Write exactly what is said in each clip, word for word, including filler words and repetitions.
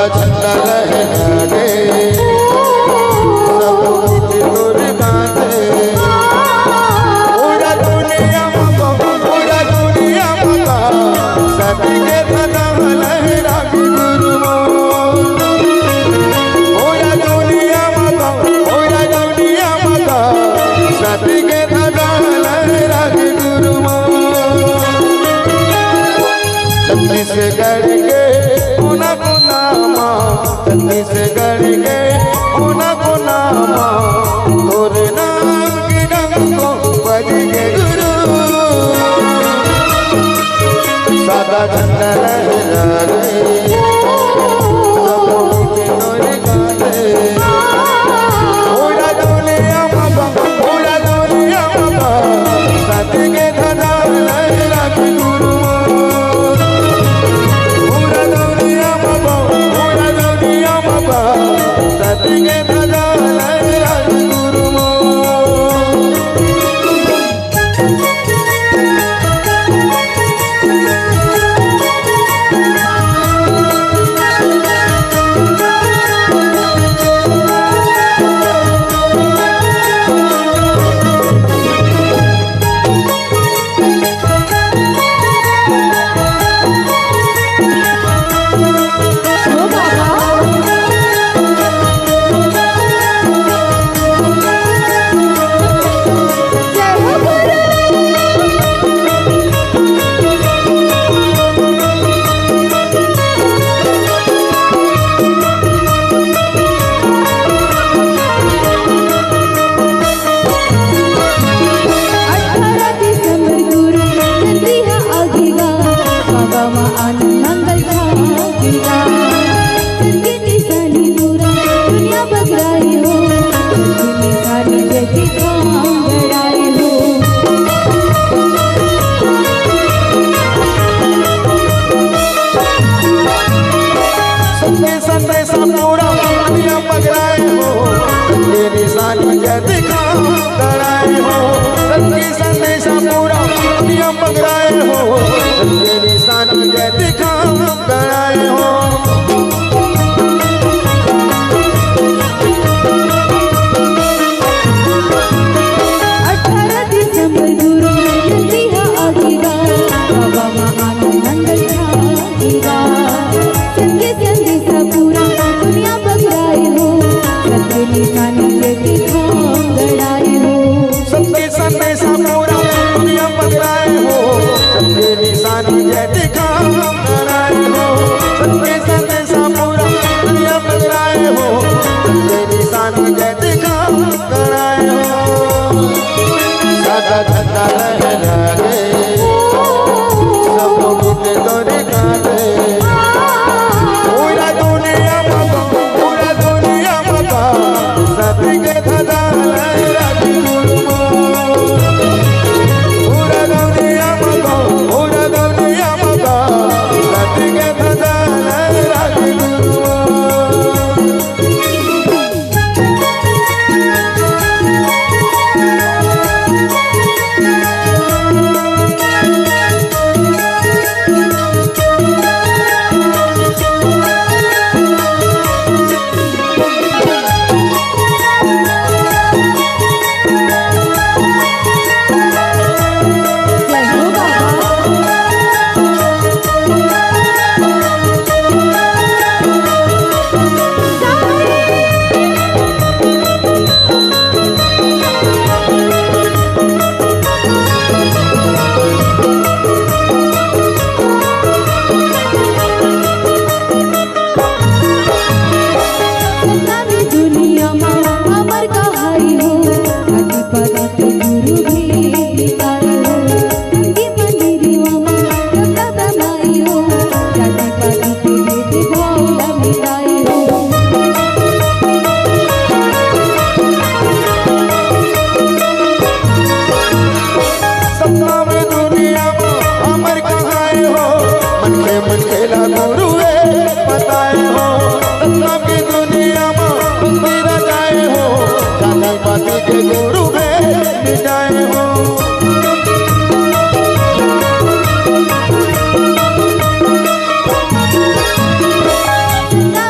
झंडा लहरागे, सब मिट तोर बांधे। पूरा दुनिया म, पूरा दुनिया म, सती के धजा लहरागे गुरु मोर। पूरा दुनिया म, पूरा दुनिया म, सती के धजा लहरागे गुरु मोर। छत्तीसगढ़ के कोना कोना मा, छत्तीसगढ़ के कोना कोना मा, तोर नाम के डंको बज गे गुरु। सादा झंडा लहरा गे, सब मिट तोर बांधे। पूरा दुनिया म, पूरा दुनिया म, सती के धजा लहरा गे गुरु मोर। पूरा दुनिया म, पूरा दुनिया म, सती के धजा लहरा गे गुरु मोर। अठारह दिसंबर गुरु नंदी हा आगेगा, बाबा मा आनंद मंगल छागेगा। सत्य निशानी पूरा दुनिया बगराए हो, सत्य निशानी जय दिखाऊं गड़ाए हो। सत्य संदेशा पूरा दुनिया पगलाए हो, सत्य निशानी जय दिखाऊं गड़ाए हो। सत्य संदेशा पूरा दुनिया पगलाए हो, सत्य निशानी जय दिखाऊं गड़ाए हो। अठारह दिसंबर गुरु नंदी हा आगेगा, बाबा मा आनंद मंगल छागेगा। सत्य संदेशा पूरा दुनिया बगराए हो, सत्य निशानी जय दिखाऊं गड़ाए हो। सत्य संदेशा पूरा दुनिया बगराए हो, सत्य निशानी जय दिखाऊं गड़ाए हो। सत्य संदेशा पूरा दुनिया बगराए हो, सत्य निशानी जय दिखाऊं गड़ाए हो। सादा झंडा लहरागे, सब मिट तोर बांधे। पूरा दुनिया म, पूरा दुनिया म, सती के धजा लहरागे गुरु मोर। पूरा दुनिया म, पूरा दुनिया म, सती के धजा लहरागे गुरु मोर। सतनामी दुनिया मा अमर कहाई हो, जाति पाति के गुरु भेद मिटाई हो। नंदी मंदिरिया मा रंगा बनाई हो, जाति पाति के भेद भाव ला मिटाई हो। सपना में दुनिया में हमर कहाए हो, मनखे मनखे ला गुरुए बताए हो। सपना की दुनिया में तेरा जाए हो, जाति पाति के गुरु में मिटाए हो। सपना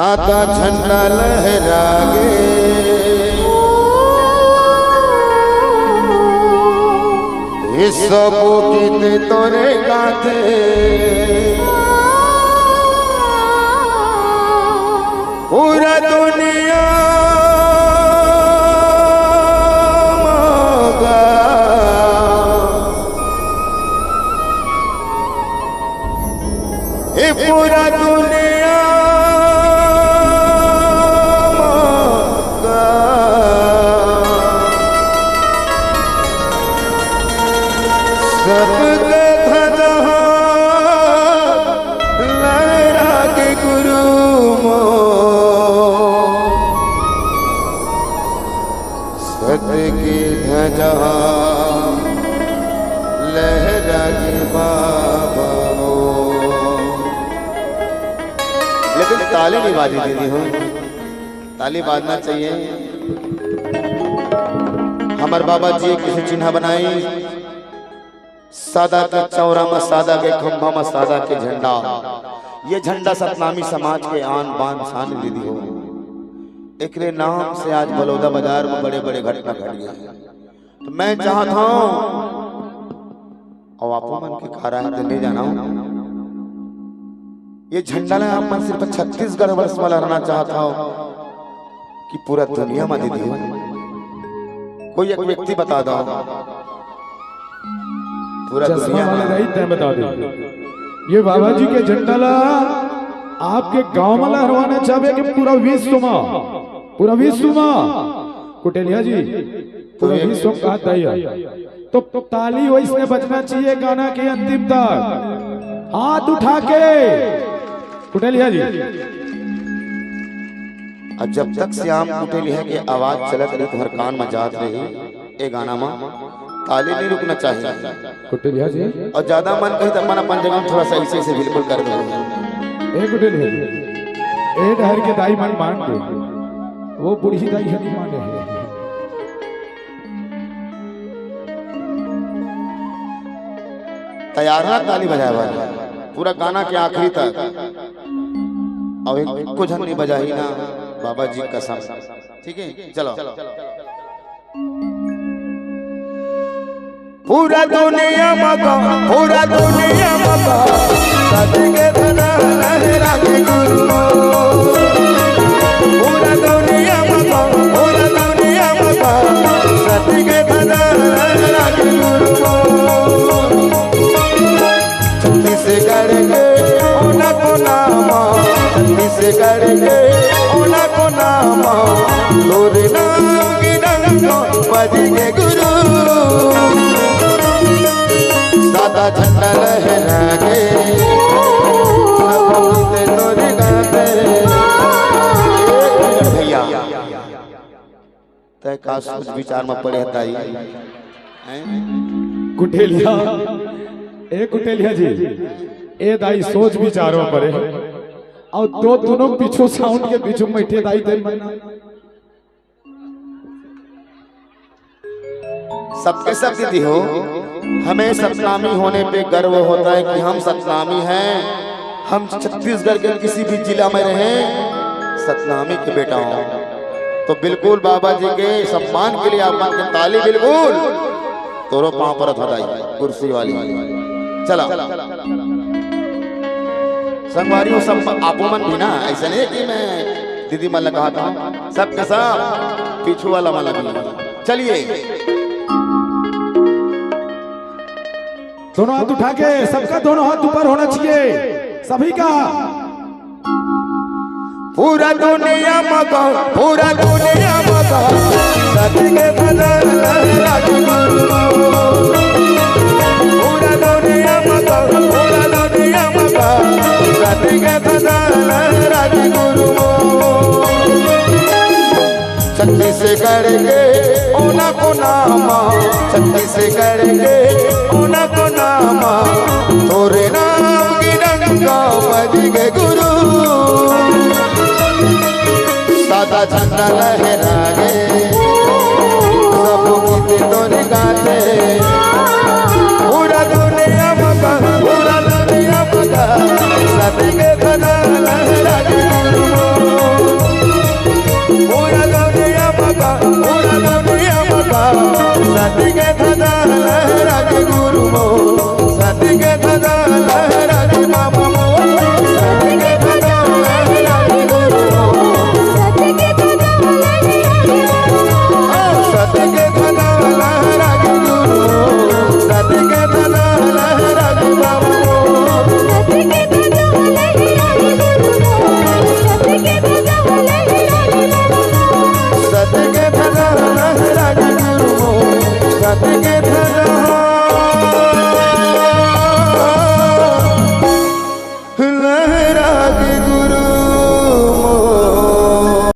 सादा झंडा लहरागे, ये सबो गीत तोरे गाथे। पूरा दुनिया मगा, ये पूरा दुनिया मगा। सबके धजा लहरा के गुरु मोर, सत के धजा लहरा के बाबा मोर। लेकिन ताली नहीं बाजी दीदी हो, ताली बाजना चाहिए। हमर बाबा जी किसे चिन्हा बनाई, सादा के चौरा में, सादा के खंभा में, सादा के झंडा। ये झंडा सतनामी समाज के आन बान शान दीदी हो। एकरे नाम से आज बलौदा बाजार में बड़े बड़े घटना घट गए। तो मैं चाहत हूँ, अउ आपो मन के कारज ले जाना हो। ये झंडा ला आप मन सिर्फ छत्तीसगढ़ वर्ष में लहराना चाहत हो कि पूरा दुनिया में दीदी हो? कोई एक व्यक्ति बता दो। पूरा चश्मा दुनिया वाले में। दाई, तय बता दे, ये बाबा जी के झंडा ला आपके गांव में लहरवाना चाहबे कि पूरा विश्व में? पूरा विश्व में। कुटेलिया जी, पूरा तो ये विश्व का दाई है। तो ताली वैसने बजना चाहिए गाना के अंतिम तक, हाथ उठा के। कुटेलिया जी, और जब तक श्याम कुटेलिया के आवाज चलत रही, तुम्हारे कान में जात रही, ए गाना में ताली नहीं रुकना चाहिए। कुटेलिया जी। और ज्यादा मन कही तो अपन, अपन जगह में थोड़ा सा ऐसे, ऐसे बिल्कुल कर दो। ए कुटेलिया जी, ए डहर के दाई मन मान दे, वो बूढ़ी दाई है, नहीं माने है। तैयार ना ताली बजाए वाले, पूरा गाना के आखिरी तक। अब एक कुछ नहीं बजाही ना, बाबा जी कसम। ठीक है, चलो। पूरा दुनिया में गा-, पूरा दुनिया में गा-, सत के धजा लहरा के गुरु। पूरा दुनिया में गा-, पूरा दुनिया में गा-, सत के धजा लहरा के गुरु। छत्तीसगढ़ के कोना कोना मा, छत्तीसगढ़ के कोना कोना मा, तोरे नाम के डंका बजगे गुरु। सादा झंडा लहरा के, सब गीत तोरे गाथे। भैया, तय का सोच विचार में पड़े हस दाई? हैं? कुटेलिया, ए कुटेलिया जी, ए दाई सोच विचार में पड़े। और दो दोनों पीछू साउंड के बीच में बैठे दाई, दे मना। सबके सब दीदी हो, हमें सतनामी होने पे गर्व होता है कि हम सतनामी हैं। हम छत्तीसगढ़ के किसी भी जिला में रहें, सतनामी के बेटा हों, तो बिल्कुल बाबा जी के सम्मान के लिए आप मन के ताली बिल्कुल तोरो पाँव परत हो दाई, कुर्सी वाली। चला। संगवारी हो, सब आपो मन भी ना, ऐसा नहीं कि मैं दीदी मन ला कहा था, सबके सब पीछू वाला मन ला भी। चलिए। दोनों हाथ उठा के, सबका दोनों हाथ ऊपर होना चाहिए, सभी का। पूरा दुनिया में गा-, पूरा दुनिया में गा-, सत के धजा लहरा के गुरु। पूरा दुनिया में गा-, पूरा दुनिया में गा-, सत के धजा लहरा के गुरु। छत्तीसगढ़ के कोना कोना मा, छत्तीसगढ़ के कोना कोना मा, तोरे नाम के डंका बजगे गुरु। सादा झंडा लहरागे, सब गीत तोरे गाथे।